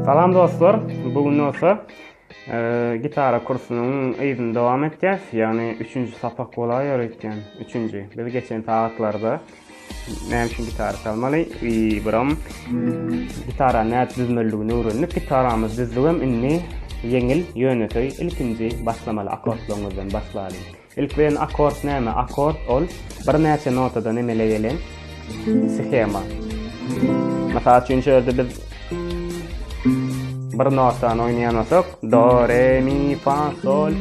Salam dostlar, bu gün bolsa e, gitara kursunyň yzyny dowam etýäs. Ýagny üçünji sapak bolaýar öýtýän. Üçünji. Biz geçen sagatlarda näme üçin gitara çalmaly, i biram gitara nädip düzmelidigini öwrendik. Gitaramyzy düzdügem indi ýeňil, ýönekeý ilkinji başlamaly akkordlaryňyzdan başlalyň. Ilki bilen akkord näme? Akkord ol birnäçe notadan emele gelen shema. Mysal üçin şu ýerde biz bir notany oýnaýan bolsak, do, re, mi, fa, sol,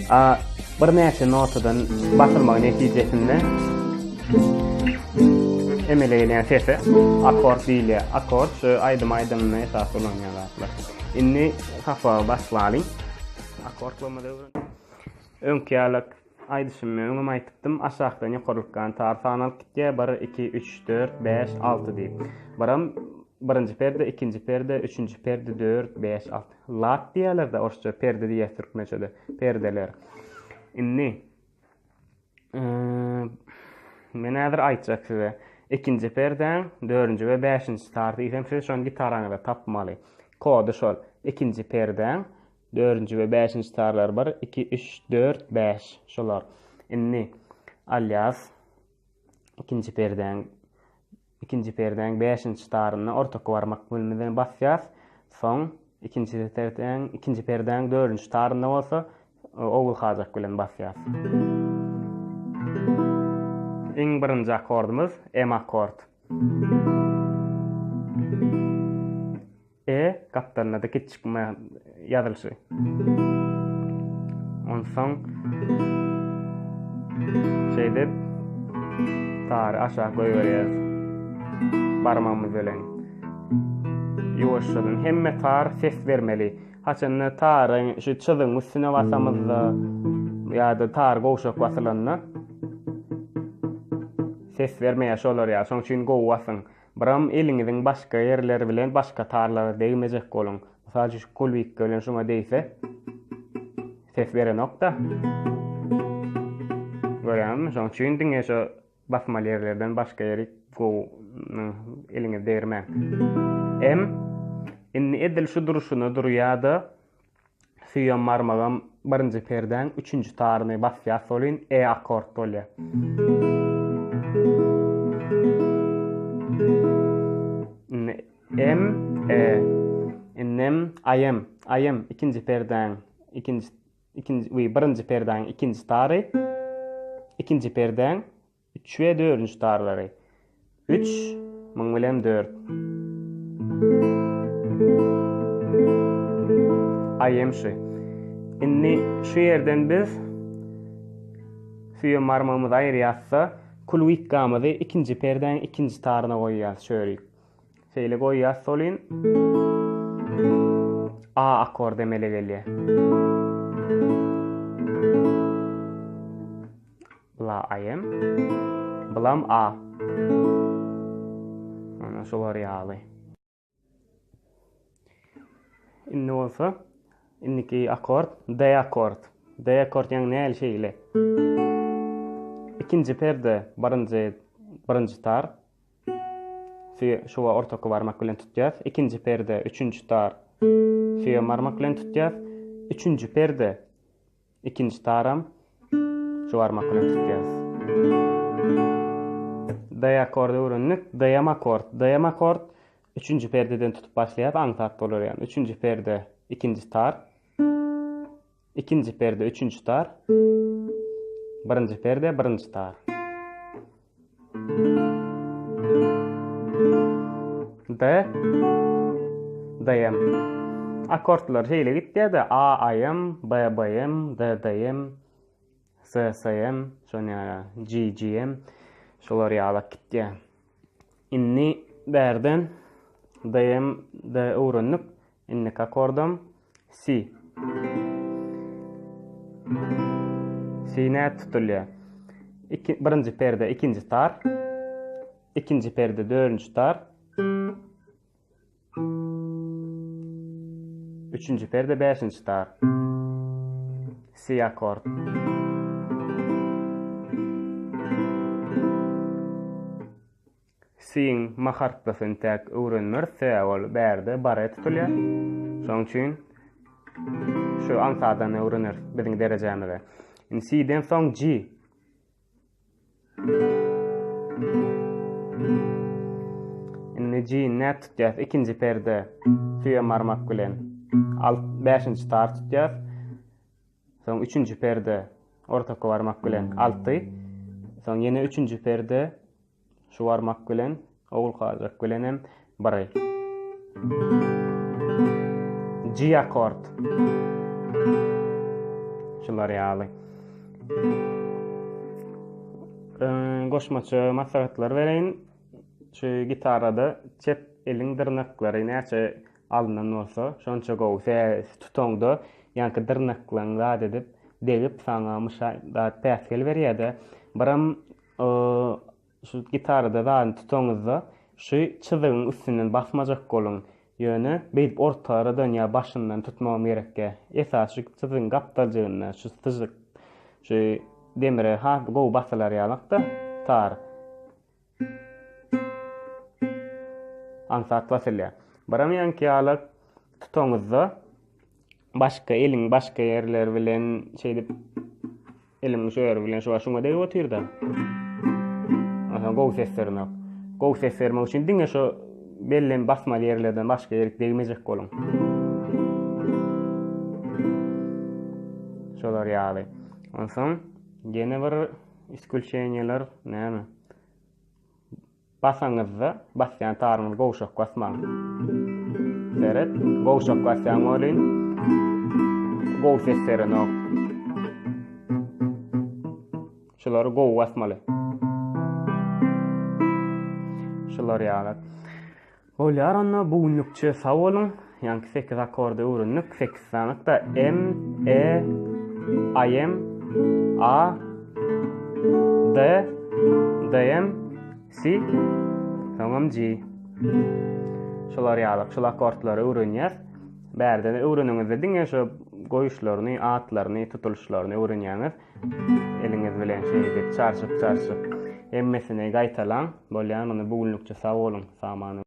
a birnäçe notadan basylmagy netijesinde emele gelýän sese akkord diýilýär. Akkord şu aýdym aýdymynda esasy ulanýan zatlar. Indi sapagy başlalyň. Akkordlarymyzy öwren. Öňki ýalak aýdyşym öňem aýtypdym, aşakdan ýokarlykdan tar sanalyp gitýär, bir, iki, üç, dört, bäş, alty diýip. Biram birinji perde, ikinji perde, üçünji perde, dört, bäş, alty. Lat diýýärler-de orsça, perde diýýäs türkmençede, perdeler. Indi men häzir aýtjak size. Ikinji perdäň dördünji we bäşinji tar diýsem siz şony gitaraňyzda tapmaly. Kody şol. Ikinji perdäň Dördünji we bäşinji tarlar bir, iki, üç, dört, bäş. Şolar. Indi alýas. Ikinji perdäň ikinji perdäň bäşinji taryna ortaky barmak bilen basýas. Soň ikinji perdäň ikinji perdäň dördünji tarynda bolsa ogulhajak bilen basýas. Iň birinji akkordymyz M akkord. E gapdalynda-da kiçjik M ýazylyşy. Onsoň şeýdip tary aşak goýberýäris. Barmagymyz bilen. Ýuwaşjadan hemme tar ses bermeli. Haçanda taryň şu çyzygyň üstüne basamyzda ýa-da tar gowşak basylanda ses bermeýär şolar ýaly. Şonuň üçin gowy basyň. Biram eliňiziň başga ýerleri bilen başga tarlara degmejek boluň. Mysal üçin şu kulwikka bilen şuňa degse ses berenokda. Görýäňizmi? Şonuň üçin diňe şo basmaly ýerlerden başga ýeri gowy eliňizi degirmäň. M indi edil şu durşuna durýa-da Süýem barmagam birinji perdäň üçünji taryny basýas welin E akkord bolýar. Indi M E Indem AM AM ikinji perdäň ikinji ikinji we birinji perdäň ikinji tary ikinji perdäň Üç we dördünji tarlary. Üç, muň bilen dört. Aýem şu. Indi şu ýerden biz süýem barmagymyzy aýyrýas-da, kulwikkamyzy ikinji perdäň ikinji taryna goýýas şörik. Şeýle goýýas solin A akkordy emele gelýär. Bla AM. Blam A. Ana şular ýaly. Indi bolsa indiki akord D akord. D akord ýaňy näl şeýle. Ikinji perde birinji birinji tar. Süýe şuwa ortaky barmak bilen tutýas. Ikinji perde üçünji tar. Süýem barmak bilen tutýas. Üçünji perde Ikinji taram şu barmak bilen tutýarys. D akkordy öwrendik. D M akkord. D M akkord üçünji perdeden tutup başlaýarys, aňsat bolar ýaly. Üçünji perde ikinji tar. Ikinji perde üçünji tar. Birinji perde birinji tar. D D M Akkordlar şeýle gitýär-de, A A M, B B M, D D M, C C M, şonuň ýaly G G M şolar ýaly gitýär. Indi bärden D M D öwrendik. Indiki akkordam Si. Si nädip tutulýar? Iki, birinji perde ikinji tar. Ikinji perde dördünji tar. Üçünji perde bäşinji tar. Si akkord. Si. C-iň M harplysyny täk öwrenmeris, sebäbi ol bärde bare tutulýar. Şonuň üçin şu aňsadan öwreneris biziň derejämize. Indi C-den soň G. Indi G-ni nädip tutýas? Ikinji perde süýem barmak bilen alt bäşinji tar tutýas. Soň üçünji perde ortaky barmak bilen alty. Soň ýene üçünji perde şu barmak bilen ogulkajyk bilen hem biri. G akord. Şular ýaly. Goşmaça maslahatlar bereýin. Şu gitarada çep eliň dyrnaklary näçe alnan bolsa, şonça gowy. Sebäbi tutaňda ýaňky dyrnaklaň zat edip, degip saňa myşa zat päsgel berýär-de. Biram şu gitarada zadyny tutaňyzda şu çyzygyň üstünden basmajak boluň. Ýöne beýdip ortaradan ýa başyndan tutmagam gerekýär. Esasy şu çyzygyň gapdaljygynda şu çyzyk şu demire has gowy basylar ýalak-da tar. Aňsat basylýar. Biram ýaňky ýalak tutaňyzda başga eliň başga ýerleri bilen şeýdip eliň şu ýeri bilen şu şuňa degip otyrda. Onsoň gowy ses bermek. Gowy ses bermek üçin diňe şu bellen basmaly ýerlerden başga ýerik degmejek boluň. Şolar ýaly. Onsoň ýene bir iskulçeniýeler näme? Basaňyzda, basýan taryňyzy gowşak basmaň. Seret, gowşak basýaň welin, gowy ses berenok. Şulary gowy basmaly. Şular ýaly. Bolýar onda bu günlükçe sag boluň. Ýaňky 8 akkordy öwrendik. 8 sanykda M, E, A M, A, D, D M, C, soňam G. Şular ýaly şul akkordlary öwrenýäs. Bärden öwreniňizde diňe şu goýuşlaryny, atlaryny, tutulyşlaryny öwrenýäňiz. Eliňiz bilen şeýdip çarşyp-çarşyp hemmesini gaýtalaň. Bolýar muny bu günlükçe sag boluň. Samanyň.